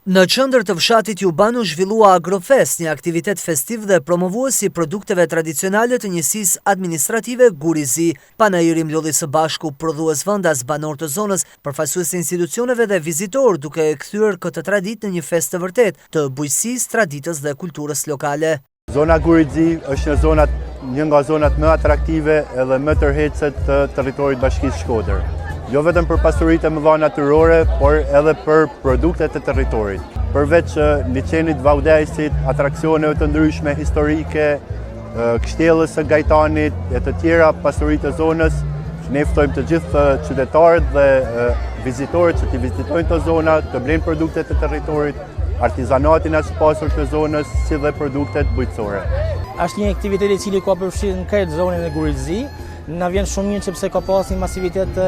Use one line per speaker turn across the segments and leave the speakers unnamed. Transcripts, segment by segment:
Në qendër të fshatit Juban u zhvillua Agrofest, një aktivitet festiv dhe promovues i produkteve tradicionale të njësisë administrative Gur i Zi. Panairi mblodhi së bashku prodhues vendas, banorë të zonës, përfaqësues të institucioneve dhe vizitorë, duke e kthyer këtë traditë në një festë të vërtetë të bujqësisë, traditës dhe kulturës lokale.
Zona Gurit Zi është një zonat, një nga zonat më atraktive edhe më tërheqëse të territorit Bashkisë Shkodër. Jo vetëm për pasuritë e mëdha natyrore, por edhe për produktet e territorit. Përveç liqenit Vaudejsit, atraksioneve të ndryshme historike, kështjellës së Gajtanit e të tjera pasuri të zonës, ne ftojmë të gjithë qytetarët dhe vizitorët që t'i vizitojnë këto zona, të blejnë produktet e territorit, artizanatin aq të pasur të zonës, si dhe produktet bujqësore.
Është një aktivitet i cili ka përfshirë në krejt zonën e Gurit Zi. Na vjen shumë mirë sepse ka pas një masivitet të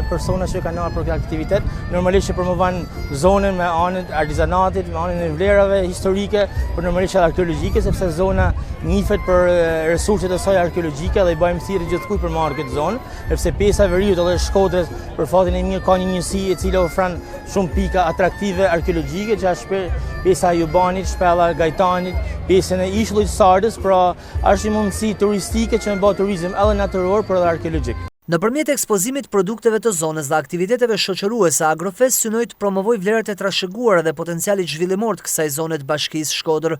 persona që kanë ardhur për këtë aktivitet. Normalisht që promovon zonën me anën e artizanatit, me anën e vlerave historike, por normalisht edhe arkeologjike, sepse zona njihet për resurset e saj arkeologjike dhe i bëjmë thirrje gjithkujt për me ardhë këtë zonë, sepse pjesa e veriut edhe Shkodrës për fatin e mirë ka një njësi e cila ofron Shumë pika atraktive arkeologjike që është pjesa e Jubanit, shpella e Gajtanit, pjesën e ishullit Sardës, pra është një mundësi turistike që me bë turizëm edhe natyror, por edhe arkeologjik.
Nëpërmjet ekspozimit të produkteve të zonës dhe aktiviteteve shoqëruese, Agrofest synoi të promovojë vlerat e trashëguara dhe potencialit zhvillimor të kësaj zone të Bashkisë Shkodër.